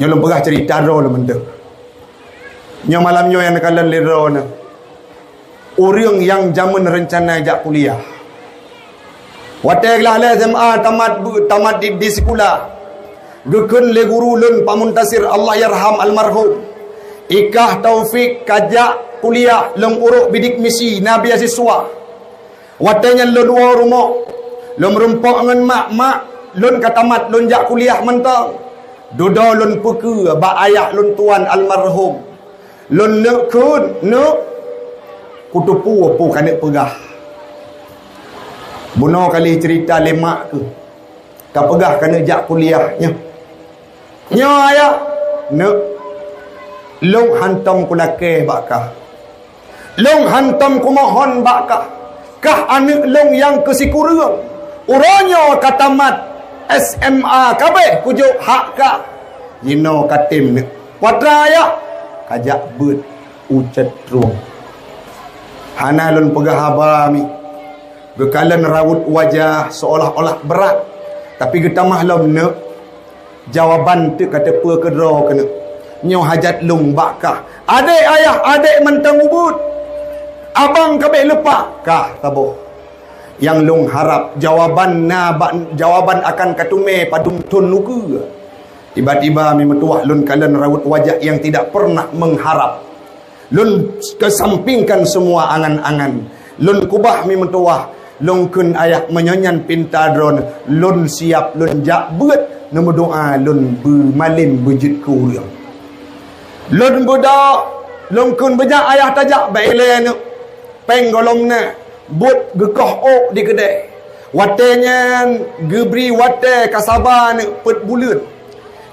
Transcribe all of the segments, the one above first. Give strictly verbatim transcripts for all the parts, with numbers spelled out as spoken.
Nyoe lôn peugah cerita droe lôn mantong. Nyoe malam nyoe nyang neukalon lé droeneuh. Ureuëng nyang jameun reuncana jak kuliah. Watée glah lé S M A tamat bu-, tamat di, di sikula. Geukheun lé guru lôn Pak Muntasir, Allah yarham almarhum. Ikah Taufik kajak kuliah lôn urôk bidik misi na beasiswa. Watée nyan lôn woe rumoh, lôn meurumpok ngon mak, "Mak, lôn ka tamat, lôn jak kuliah mantong." Dudoe lôn peukeue bak ayah lôn tuan almarhum. Lôn neuk kheun, "Neuk, kuteupeue peue kaneuk peugah." Bunoe kalih cerita lé mak keuh, ka peugah kaneuk jak kuliah nyoe. "Nyoe ayah, neuk, lôn hantom kulakée bak kah. Lôn hantom kumohon bak kah. Kah aneuk lôn nyang keusikureueng. Uroe nyoe ka tamat S M A kabeh kujok hak kah. Jinoe ka tem neuk." "Peue teuma ayah?" "Kajak beuet u Cot Trueng." Hana lôn peugah haba mi. Geukalon rawot wajah seolah-olah brat, tapi geutamah lom, "Neuk, jawaban teuk ka teupeue keudroe keuneuk. Nyoe hajat lôn bak kah." "Adek ayah, adek mantong ubeuet. Abang kabeh leupah." "Kah saboh. Nyang lôn harab jawaban na bak, jawaban akan kateumé padum thon ukeue." Tiba-tiba mi meutuwah lôn kalon rawot wajah nyang tidak pernah mengharap. Lôn kesampingkan semua angan-angan. Lôn kubah mi meutuwah, lôn kheun, "Ayah, meunyoe nyan pinta droeneuh, lôn siap lôn jak beuet neumeudoá lôn beumalém beujeuet keu ureuëng." Lôn beudôk, lôn kheun, "Beujak ayah tajak." "Bèk ilée neuk, péng gohlom na, buet geukoh ôk di keudè." Watée nyan geubri watée ka saba neuk peuet buleuen.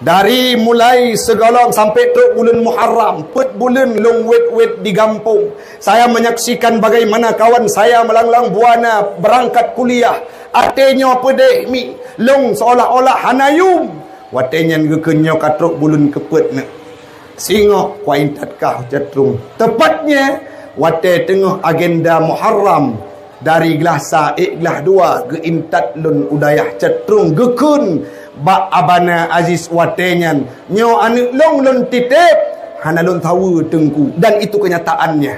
Dari mulai sigohlom sampai trok buleuen Muharram, peuet buleuen lôn wét-wét di gampông. Saya menyaksikan bagaimana kawan saya melanglang buana berangkat kuliah. Até nyoe peudeh mi, lôn seolah-olah hana yum. Watée nyan geukheun nyoe ka trok buleuen keupeuet neuk. Singoh kuintat kah u Cot Trueng. Teupatnya, watée teungoh agenda Muharram, dari glah sa ék glah dua geuintat lôn u dayah Cot Trueng geukheun bak Abana Aziz watée nyan, "Nyoe aneuk lôn lôn titép, hana lôn saweue Teungku," dan itu kenyataannya.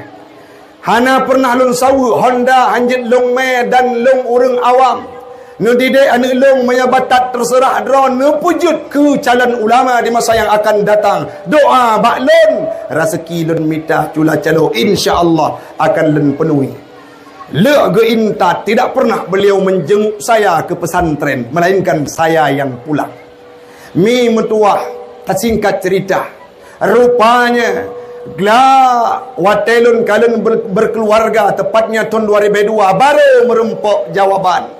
Hana pernah lôn saweue Honda hanjeuet lôn mé dan lôn ureuëng awam. Neudidek aneuk lôn meunyoe batat teuseurah droe neupeujeuet keu calon ulama di masa nyang akan datang. Doá bak lôn, raseuki lôn mita cula calo, insya Allah akan lôn peunuhi. Lheueh geuintat, tidak pernah beliau menjenguk saya ke pesantren, melainkan saya yang pulang. Mi meutuwah, tasingkat cerita, rupanya, glah watée lôn ka lôn ber-, berkeluarga, tepatnya tahun dua ribu dua, baru meurumpok jawaban.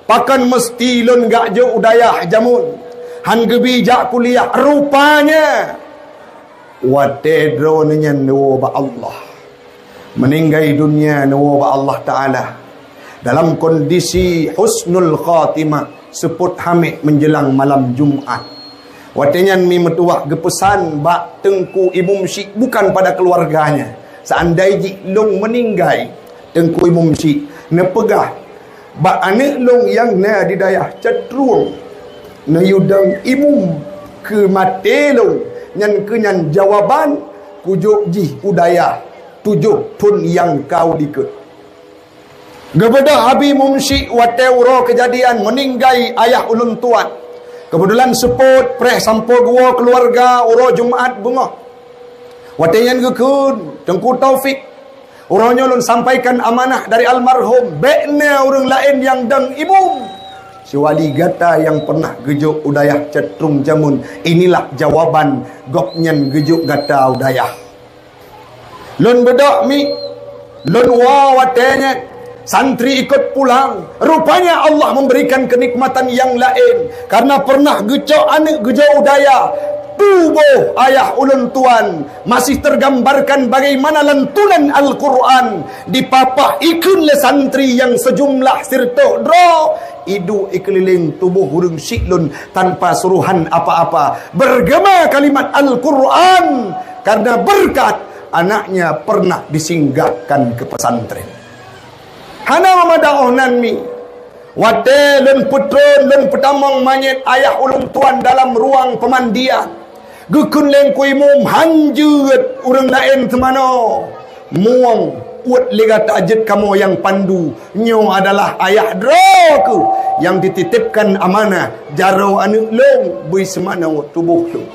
Pakon meusti lôn gak jok u dayah jameun, han geubi jak kuliah. Rupanya, watée droeneuh nyan neuwoe bak Allah. Meuninggai dunia neuwoe bak Allah Taala dalam kondisi husnul khatimah, seupôt hamé menjelang malam Jumat. Watée nyan mi meutuwah geupeusan bak Teungku Imum Syik, bukan pada keluarganya. Seandai jih lôn meuninggai, Teungku Imum Syik neupeugah, bak aneuk lôn nyang na di dayah Cot Trueng, neuyue dong imum keu maté lôn, nyan keuh nyan jawaban kujok jih u dayah tujoh thon nyang ka u dikeue. Geubeudôh Abi Mumsyik watée uroe keujadian meuninggai ayah ulôn tuan. Keubeutulan seupôt preh sampoe geuwoe keuluwarga uroe Jumat beungoh. Watée nyan geukheun, Teungku Taufik, uroe nyoe lôn sampaikan amanah dari almarhum, bék na ureuëng laén nyang dong imum, siwali gata nyang pernah geujok u dayah Cot Trueng jameun. Inilah jawaban gobnyan geujok gata u dayah. Lôn beudôk mi, lôn woe watée nyan, santri ikot pulang. Rupanya Allah memberikan kenikmatan nyang laén, karena pernah geucok aneuk geujok u dayah. Tuboh ayah ulôn tuan masih tergambarkan bagaimana lantunan Al-Quran dipapah ikheun lé santri nyang seujumlah siratoh droe. Iduek ikeulileng tuboh ureuëng syik lôn tanpa suruhan apa-apa. Bergema kalimat Al-Quran karena berkat anaknya pernah disinggahkan ke pesantren. Hana meumada 'oh nan mi. Watée lôn peutron, lôn peutamong manyét ayah ulôn tuan dalam ruang pemandian. Geukheun lé Teungku Imum, "Han jeuet ureuëng laén teumanoe. Mueng, uet lé gata jeuet kamoe nyang pandu. Nyoe adalah ayah droe keuh nyang dititipkan amanah jaroe aneuëk lôn bri seumanoe tuboh lôn."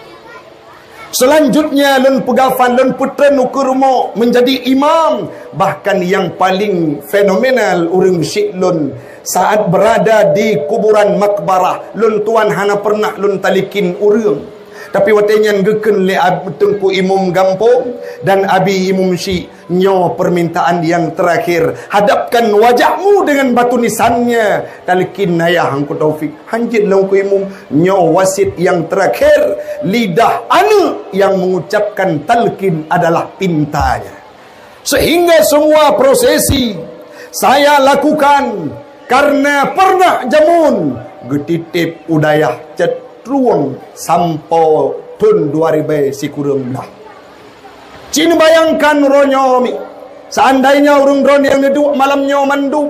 Selanjutnya, lôn peugafan, lôn peutreun u keue rumoh menjadi imam. Bahkan nyang paling fenomenal ureuëng syik lôn saat berada di kuburan makbarah, lôn tuan hana pernah lôn talikin ureuëng. Tapi watée nyan geukheun lé Ab-, Teungku Imum Gampông dan Abi Imum Syik, "Nyoe permintaan yang terakhir. Hadapkan wajahmu dengan batu nisannya." Talkin ayah Teungku Taufik. "Han jeuet lé Teungku Imum, nyoe wasiet yang terakhir. Lidah aneuk yang mengucapkan talkin adalah pintanya. Sehingga semua prosesi saya lakukan karena pernah jameun geutitip u dayah Cetrueng sampoe thon dua ribée sikureueng blah." Ci neubayangkan uroe nyoe mi, seandainya ureuëng droe nyang neuduek malam nyoe mandum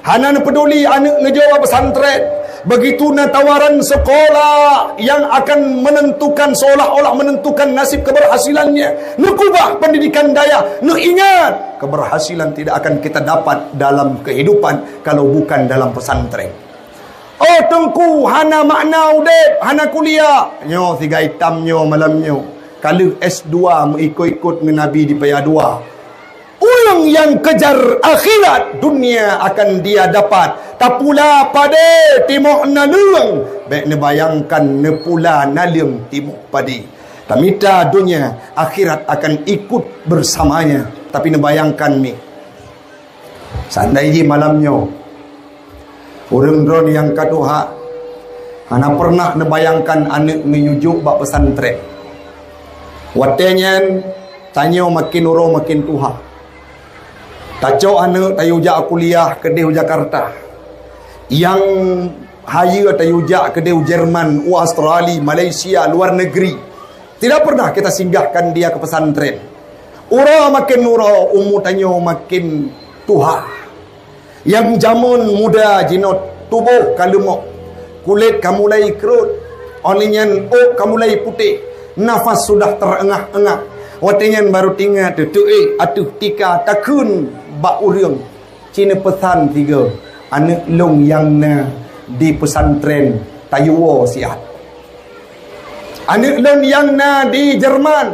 hana neupeuduli aneuk neujok bak pesantren, begitu na tawaran sekolah yang akan menentukan, seolah-olah menentukan nasib keberhasilannya, neukubah pendidikan dayah, neuingat, keberhasilan tidak akan kita dapat dalam kehidupan kalau bukan dalam pesantren. "Oh Teungku, hana makna udeb, hana kuliah." Nyoe sigai tam nyoe malam nyoe. Ka lheueh S dua meuikot-ikot ngon Abi di paya dua. Ureuëng nyang kejar akhirat, dunia akan dia dapat. Tapula padé timoh naleueng, bék neubayangkan neupula naleueng timoh padé. Tamita dunia, akhirat akan ikut bersamanya. Tapi neubayangkan mi, seandai jih malam nyoe, ureuëng droe nyang ka tuha hana pernah neubayangkan aneuk neuyue jok bak pesantren. Watée nyan, tanyoe makin uroe makin tuha. Tacok aneuk tayue jak kuliah keudeh u Jakarta. Nyang hayeue tayue jak keudeh u Jerman, u Australia, Malaysia, luar negeri. Tidak pernah kita singgahkan dia ke pesantren. Uroe makin uroe, umu tanyoe makin tuha. Nyang jameun muda jinoe tuboh ka leumok, kulét ka mulai keurot, óh lheueh nyan ôk ka mulai putéh, nafas sudah teureungah-eungah. Watée nyan barô teuingat teuh, teuéh ateueh tika takheun bak ureuëng. Ci neupeusan sigoe, "Aneuk lôn nyang na di pesantren tayue woe siat. Aneuk lôn nyang na di Jerman,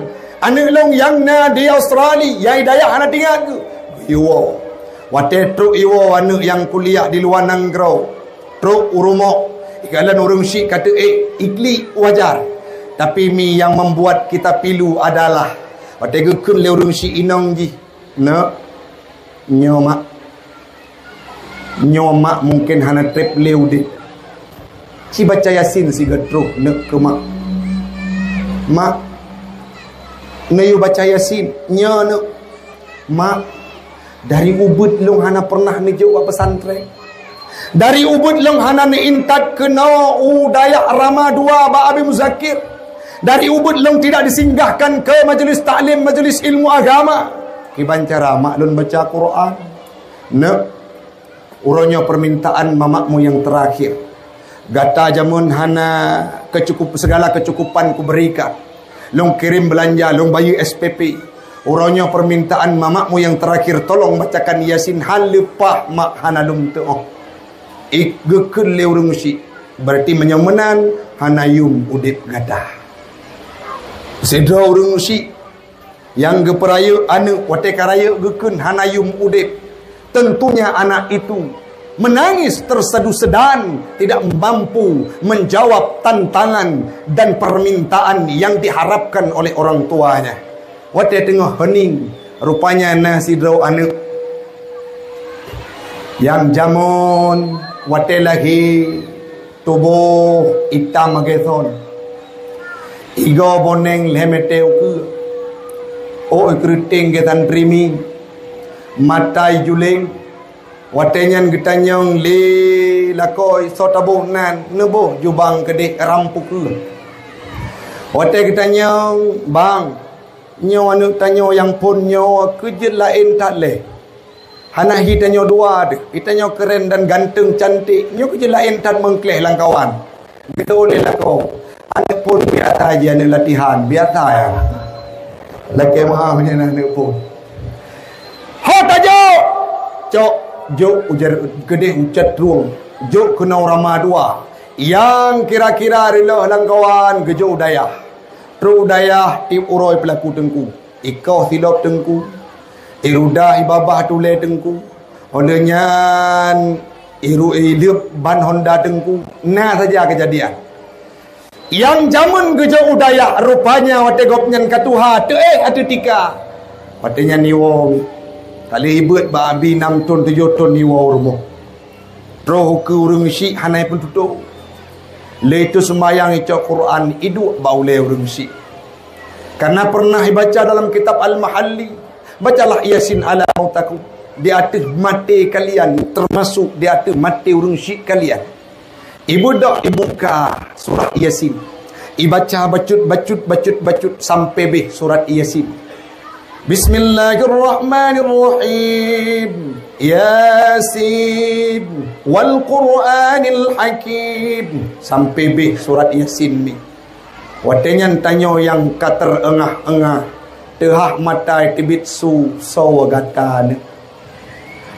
aneuk lôn nyang na di Australia, nyang dayah hana teuingat keuh, yue woe." Watée trok iwoe aneuk nyang kuliah di luwa nanggroe, trok u rumoh, ikalon ureuëng syik ka teuék, iklik wajar. Tapi mi nyang membuat kita pilu adalah watée geukheun lé ureuëng syik inong jih, "Neuk, nyoe mak, nyoe mak mungken hana treb lé udeb." Ci baca Yasin sigoe troh neuk keu mak. "Mak, neuyue baca Yasin." "Nyoe neuk." "Mak, dari ubit lôn hana pernah neujok bak pesantren. Dari ubit lôn hana neuintat keunoe u dayah Rama dua bak Abi Muzakir. Dari ubit lôn tidak disinggahkan ke majelis taklim, majelis ilmu agama. Kiban cara mak lôn baca Quran?" "Neuk, uroe nyoe permintaan mamakmu yang terakhir. Gata jameun hana kecukup, segala kecukupan kuberikan. Lôn kirém beulanja, lôn bayeue S P P. Uroe nyoe permintaan mamakmu yang terakhir, tolong bacakan Yasin haleue paih mak hana lôn teuoh." Geukheun lé ureuëng syik, "Berarti meunyoe meunan hana yum udeb gata." Sidroe ureuëng syik nyang geupeurayeuk aneuk, watée ka rayeuk geukheun hana yum udeb. Tentunya anak itu menangis tersedu-sedan, tidak mampu menjawab tantangan dan permintaan yang diharapkan oleh orang tuanya. Watée teungoh heuning, rupanya na sidroe aneuk nyang jameun watée lahé tuboh itam lagée son. Igoe boneng lhée meuté ukeue. Ôk ikeureuteng geutantrimi. Mata ijuleng. Watée nyan geutanyong lé lakoe, "Soe taboh nan?" "Neuboh jubang keudeh rampukeue." Watée geutanyong, "Bang, nyoe aneuk tanyoe nyang phon nyoe keu jeuet laén that lé. Hana hi tanyoe dua deuh, hi tanyoe keuren dan ganteng cantik, nyoe keu jeuet laén that meungkléh lam kawan." Geutanyong lé lakoe, Aneuk phon biasa jih, aneuk latihan biasa ya. Lakèe meu'ah nyan aneuk phon. Ho tajok! Cok, jok ujar keudeh u cot trueng. Jok keunoe rama dua. Nyang kira-kira reuloh lam kawan geujok u dayah. Trok u dayah tiep uroe peulaku teungku. Ikoh silop teungku, irudah ibabah tulèe teungku, óh lheueh nyan iru ileueb ban honda teungku. Na saja keujadian. Nyang jameun geujok u dayah, rupanya watèe gobnyan ka tuha, teuéh ateueh tika. Watèe nyan iwoe, ka lheueh ibeuet bak abi nam thon tujoh thon iwoe u rumoh. Troh ukeue ureueng syik hana ipeututô. Lé itu seumayang icok Quran iduek bak ulèe ureueng syik. Karena pernah ibaca dalam kitab Al-Mahalli, "Bacalah Yasin ala mautakum, di ateueh maté kalian, termasuk di ateueh maté ureueng syik kalian." Ibeudôk ibuka surah Yasin. Ibaca bacut, bacut, bacut, bacut sampai beh surat Yasin. Bismillahirrahmanirrahim. Yasin wal Qur'anil Hakim. Sampai beh surat Yasin mi. Watèe nyan tanyoe nyang ka teureungah-eungah, teuhah mata teubiet su soe gata nyoe.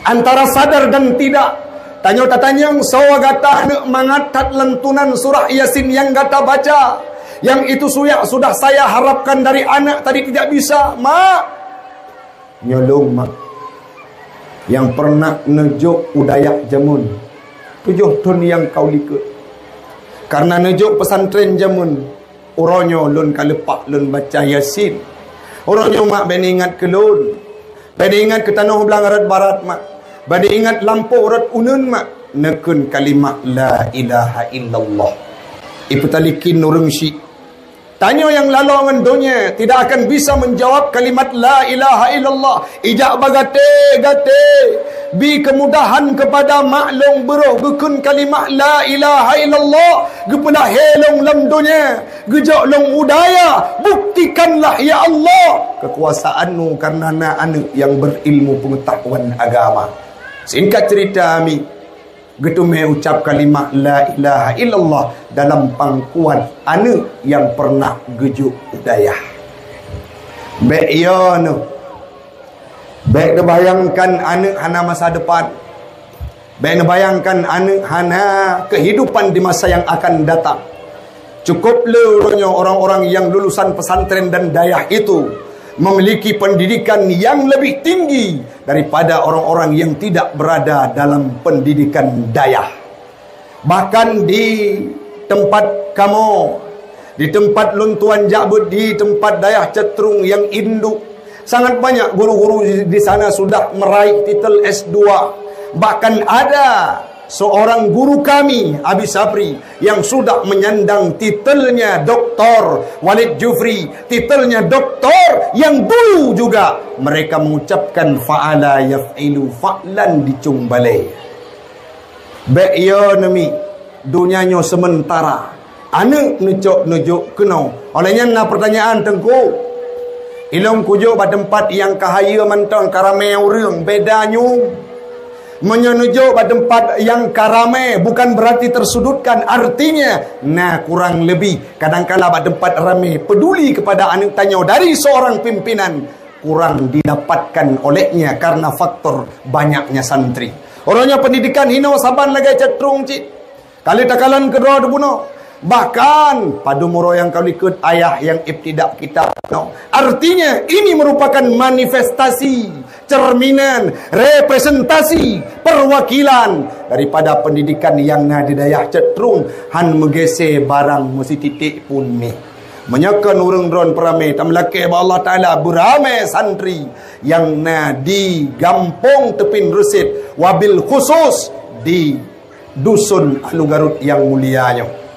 Antara sadar dan tidak, tanyoe tatanyong soe gata nyoe mangat that lantunan surah Yasin nyang gata baca. Yang itu suyak sudah saya harapkan dari anak tadi tidak bisa, Mak. Nyoe lôn, Mak, nyang pernah neujok u dayah jameun tujoh thon nyang ka u likôt. Karena neujok pesantren jameun, uroe nyoe lôn ka leupah lôn baca Yasin. Uroe nyoe, Mak, bèk neuingat keu lôn. Bèk neuingat keu tanoh blang rot barat, Mak. Bèk neuingat lampôh rot uneuen, Mak. Neukheun kalimat la ilaha illallah. Ipeutalikin ureueng syik. Tanyoe nyang laloe ngon donya tidak akan bisa menjawab kalimat la ilaha illallah. Ijak bagaté-gaté, bi kemudahan kepada mak lôn beurôh geukheun kalimat la ilaha illallah, geupeulahé lôn lam donya, geujok lôn u dayah, buktikanlah ya Allah kekuasaan-Nu karena na aneuk nyang berilmu pengetahuan agama. Singkat cerita, mi, geuteumé ucap kalimat la ilaha illallah dalam pangkuan aneuk nyang pernah geujok u dayah. Bèk yo neuh. Bèk neubayangkan aneuk hana masa depan. Bèk neubayangkan aneuk hana kehidupan di masa yang akan datang. Cukup le uroe nyoe orang-orang yang lulusan pesantren dan dayah itu memiliki pendidikan yang lebih tinggi daripada orang-orang yang tidak berada dalam pendidikan dayah. Bahkan di tempat kamoe, di tempat lôn tuan jak beuet, di tempat dayah Cot Trueng nyang induk, sangat banyak guru-guru di sana sudah meraih titel S dua. Bahkan ada seorang guru kami, Abi Sapri, yang sudah menyandang titelnya Doktor, Walid Jufri, titelnya doktor yang dulu juga mereka mengucapkan fa'ala yaf'ilu fa'lan di Cung Balè. Bèk yo neuh, mi, donya nyoe sementara. Aneuk neucok neujok keunoe. Óh lheueh nyan na pertanyaan, Teungku. Ilôn kujok bak teumpat nyang ka hayeue mantong, ka ramé ureueng, beda nyoe. Meunyoe neujok bak teumpat nyang ka ramé, bukan berarti tersudutkan, artinya na kurang lebih. Kadangkala bak teumpat ramé, peduli kepada aneuk tanyoe dari seorang pimpinan kurang didapatkan olehnya karena faktor banyaknya santri. Uroe nyoe pendidikan hinoe saban lagèe Cot Trueng cit. Ka lheueh takalon keudroe teubunoe. Bahkan padum uroe nyang ka likot ayah nyang ibtidak kitab nyoe. Artinya ini merupakan manifestasi, cerminan, representasi, perwakilan daripada pendidikan nyang na di dayah Cot Trueng, han meugeusé barang meusititék pun mi. Meunyoe kon ureueng droen peuramé, tameulakèe bak Allah Taala beuramé santri nyang na di Gampông Teupin Reuset, wabil khusus di Dusun Alu Garut nyang mulia nyoe.